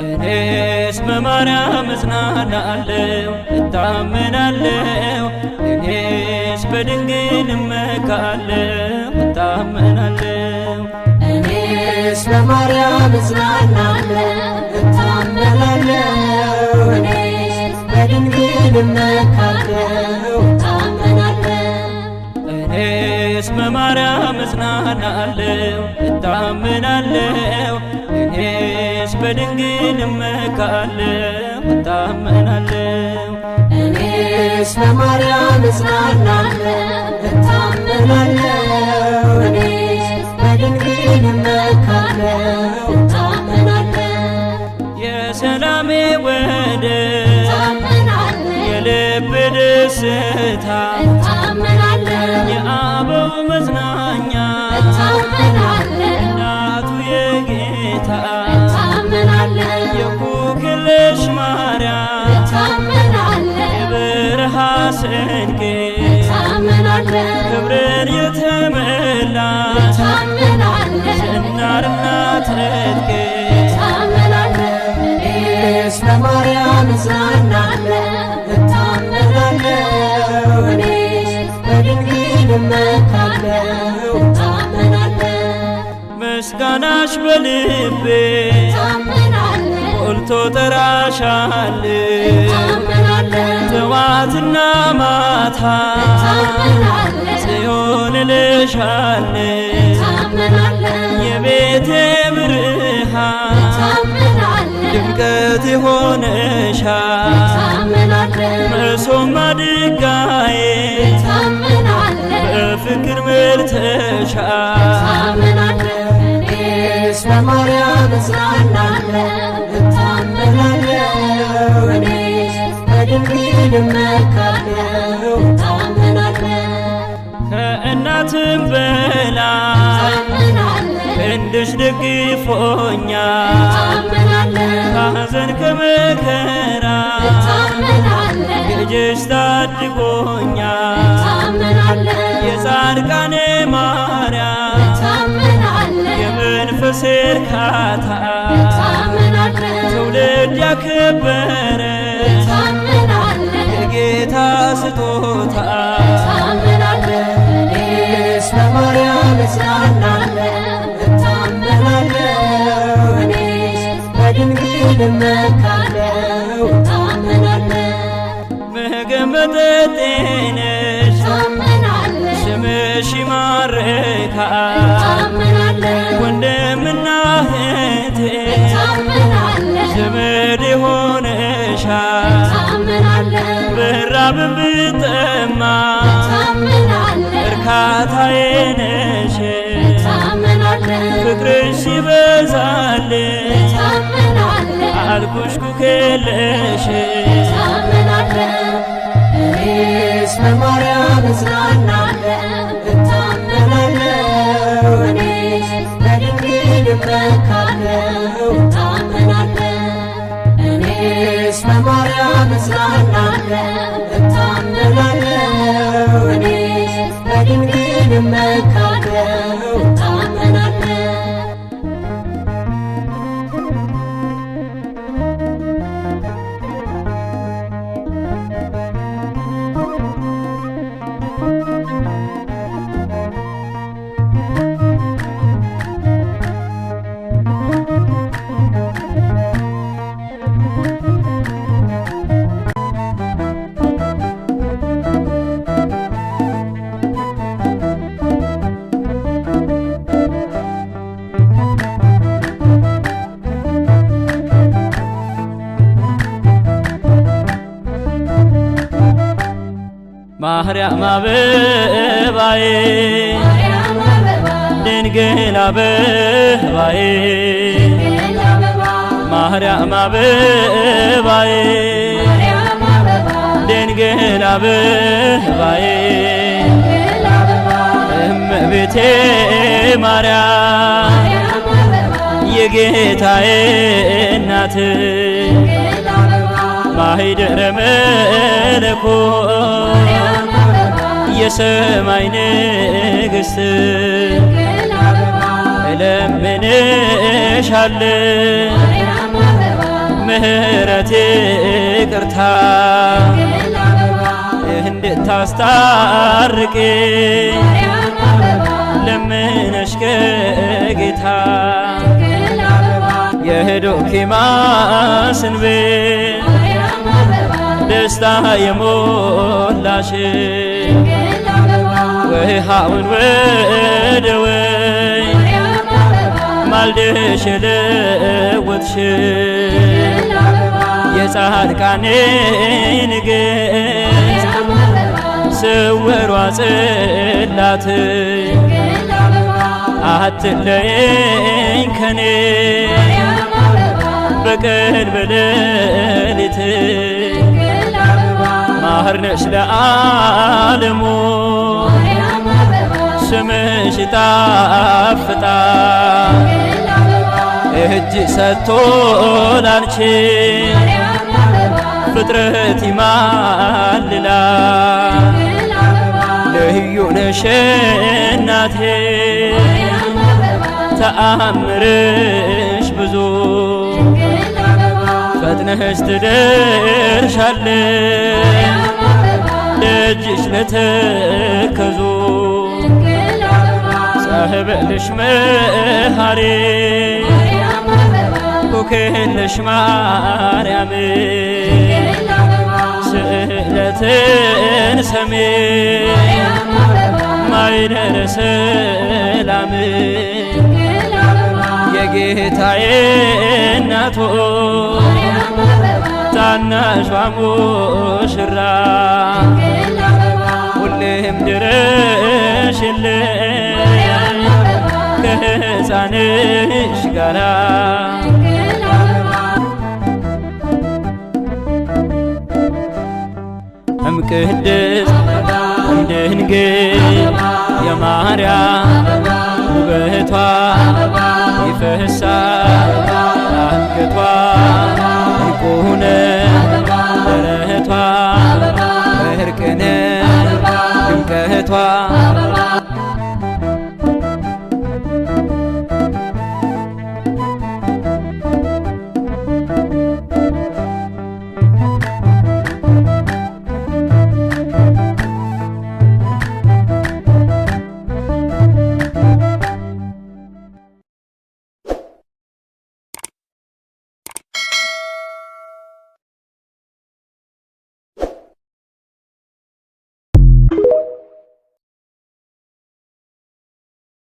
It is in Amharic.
እኔስ በማርያም እጽናናለሁ እታመናለሁ። እኔስ በድንግል እመካለሁ እታመናለሁ። እኔስ በማርያም እጽናናለሁ እታመናለሁ። እኔስ በድንግል እመካለሁ እታመናለሁ። እኔስ በማርያም እጽናናለሁ እታመናለሁ። እኔስ በድንግል እመካለሁ እታመናለሁ። እኔስ በማርያም እጽናናለሁ እታመናለሁ። እኔስ በድንግል እመካለሁ እታመናለሁ። የሰላሜ ወደብ እታመናለሁ የልብ ደስታ እታመናለሁ የአበው መጽናኛ እታመናለሁ እናቱ የጌታ እታመናለሁ የኩክልሽ ማርያም እታመናለሁ የበረሃ ስንቄ እታመናለሁ ክብርን የተመላሽ እታመናለሁ ዝናርና ትጥቄ እታመናለሁ። እኔስ በማርያም እጽናናለሁ እታመናለሁ። እኔስ በድንግል እመካለሁ እታመናለሁ። ምስጋናሽ በልቤ እታመናለሁ ሞልቶ ጠራሻል እታመናለሁ ጥዋትና ማታ እታመናለሁ ጽዮን እልሻል እታመናለሁ የቤቴ ብርሃን እታመናለሁ ድምቀት የሆነሻል እታመናለሁ መሶብ ማድጋዬ እታመናለሁ በፍቅር ሞልተሻል እታመናለሁ። እኔስ በማርያም እጽናናለሁ እታመናለሁ። እኔስ በድንግል እመካለሁ እታመናለሁ። ከእናትም በላይ እታመናለሁ ክንድሽ ደግፎኛል እታመናለሁ ከሐዘን ከመከራ እታመናለሁ ልጅሽ ታድጎኛል እታመናለሁ የጻድቃኔ ማርያም እታመናለሁ የመንፈሴ እርካታ እታመናለሁ ትውልድ ያከበረ እታመናለሁ የጌታ ስጦታ እታመናለሁ። እኔስ በማርያም እጽናናለሁ እታመናለሁ። እኔስ በድንግል እመካለሁ እታመናለሁ። ምግብ መጠጤ ነሽ እታመናለሁ ስምሽ ይማርካል እታመናለሁ ወንድምና እህቴ እታመናለሁ ዘመድ ሆነሻል እታመናለሁ ብራብ ብጠማ እታመናለሁ እርካታዬ ነሽ እታመናለሁ ፍቅርሽ ሲበዛልኝ እታመናለሁ አልኩሽ ኩክልሽ እታመናለሁ። እኔስ በማርያም እጽናናለሁ እታመናለሁ። እኔስ በድንግል እመካለሁ እታመናለሁ። እኔስ በማርያም እጽናናለሁ እታመናለሁ። እኔስ በድንግል እመካለሁ እታመናለሁ። ማርያም አበባዬ ማርያም አበባ ድንግል አበባዬ ድንግል አበባ ማርያም አበባዬ ማርያም አበባ ድንግል አበባዬ ድንግል አበባ እመቤቴ ማርያም ማርያም አበባ የጌታዬ እናት ድንግል አበባ ማኅደረ መለኮት ማርያም አበባ የሰማይ ንግሥት ድንግል አበባ እለምንሻለሁ ማርያም አበባ ምሕረት ይቅርታ ድንግል አበባ እንድታስታርቂ ማርያም አበባ ለምነሽ ከጌታ ድንግል አበባ የዶኪማስን ቤት ማርያም አበባ ደስታ የሞላሽ ድንግል አበባ ውሃውን ወደ ወይን ማርያም አበባ ማልደሽ የለወጥሽ ድንግል አበባ የጻድቃኔ ንግሥት ማርያም አበባ ስውሯ ጽላት ድንግል አበባ አትለየኝ ከኔ ማርያም አበባ በቀን በሌሊት ድንግል አበባ ማርነሽ ለዓለሙ ማርያም አበባ ስምሽ ይጣፍጣል ድንግል አበባ እጅ ሰጥቶ ላንቺ ማርያም አበባ ፍጥረት ይማልላል ድንግል አበባ ልዩ ነሽ እናቴ ማርያም አበባ ተአምርሽ ብዙ ድንግል አበባ ፈጥነሽ ትደርሻለሽ ማርያም አበባ ደጅሽ ለተከዙ ድንግል አበባ ጸበልሽ መሃሪ ማርያም አበባ ኩክልሽ ማርያም ድንግል አበባ ስእለትን ሰሜ ማርያም አበባ ማይደረ ሰላም ድንግል አበባ የጌታዬ እናቶ ማርያም አበባ ታናሿ ሙሽራ ድንግል አበባ ሁሌም ድረሽልን ማርያም አበባ ከሕፃንሽ ጋራ ድንግል አበባ እምቅድስት እምድንግል የማርያም ውበቷ ይፈሳል።